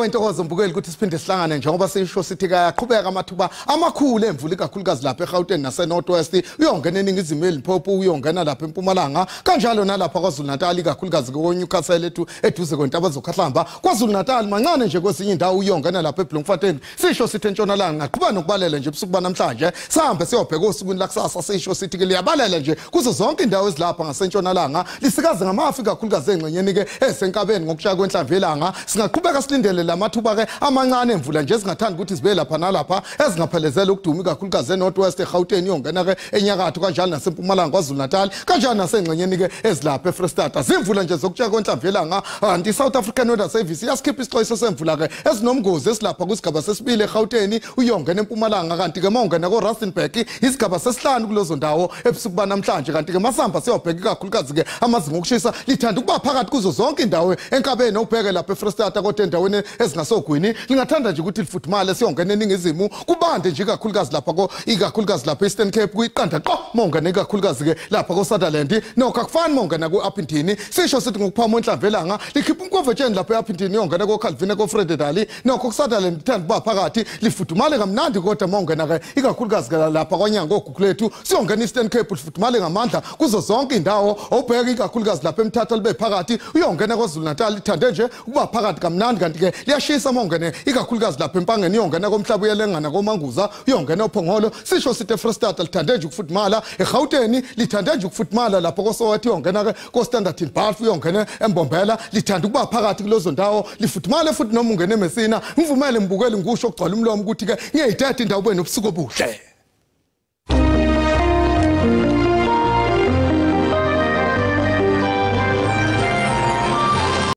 Kwintokozo mbukeli ukuthi siphinde sihlangane njengoba sisho sithi kayaqhubeka amathuba amakhulu emvula ikakhulukazi lapha eGauteng nase North West, uyongena eningizimu eLimpopo, uyongena lapha eMpumalanga, kanjalo nalapha KwaZulu Natal ikakhulukazi koNewcastle ethu eduze kwentaba zokhahlamba. KwaZulu Natal mancane nje kwezinye indawo uyongena lapha eBloemfontein. Sisho sithi entshonalanga ngaqhubeka nokubalela nje ebusuku banamhlanje, sihambe siyobheka osukwini lakusasa. Sisho sithi ke liyabalela nje kuzo zonke indawo ezilapha ngasentshonalanga, lisikaze ngamafu ikakhulukazi engxenyeni ke esenkabeni ngokushaya kwenhlamvu yelanga. Singaqhubeka silindele lamathuba ke amancane emvula nje esingathanda ukuthi zibe lapha nalapha, ezingaphelezela ukuduma ikakhulukazi eNorth West, eGauteng, iyongena ke enyakatho, kanjalo nasempumalanga KwaZulu Natal, kanjalo nasengxenyeni ke ezilapha eFreyistata. Zimvula nje zokutshaya kwenhlamvu yelanga. Kanti iSouth African Weather Service iyasikhipha isixwayiso semvula ke ezinomgozi esilapha kwisigaba sesibili eGauteng, uyongena empumalanga, kanti ke mawungena koRustenburg isigaba sesihlanu kulezo ndawo ebusuku banamhlanje. Kanti ke masamba siyobheka ikakhulukazi ke amazinga okushisa lithanda ukuba phakathi kuzo zonke indawo enkabeni, obheke lapha eFreyistata, kodwa endaweni ezingasogwini lingathanda nje ukuthi lifudumale. Siyongena eningizimu kubande nje ikakhulukazi lapha ko ikakhulukazi lapha Eastern Cape kuyiqanda qo mawungena ikakhulukazi ke lapha ko Sutherland, nokho akufani mawungena ku Upington. Sisho sithi ngokuphama onhlamvu elanga likhipha umkovetsheni lapha eUppington, iyongena ko Calvin, ko Fredendal, nokho ku Sutherland lithanda ukuba phakathi lifudumale kamnandi. Kodwa mawungena ke ikakhulukazi ke lapha kwaNyanga oGugulethu, siyongena Eastern Cape lifudumale ngamandla kuzo zonke indawo. Obheka ikakhulukazi lapha eMthatha libe phakathi, uyongena KwaZulu Natal lithande nje ukuba phakathi kamnandi. Kanti ke liyashisa mawungene ikakhulukazi lapha eMpangeni, iyongena komhlaba uyelengana koManguza, uyongena oPhongolo. Sisho sithi eFreyistata lithande nje ukufudumala, eGauteng lithande nje ukufudumala lapha koSoweto, iyongena ke koStandard Balfour, uyongena eMbombela lithanda ukuba phakathi kulezo ndawo lifudumale futhi noma ungene eMessina. Ngivumele mbukeli ngisho okugcwala umlomo ukuthi ke ngiyayithatha indawo benu ubusuku obuhle.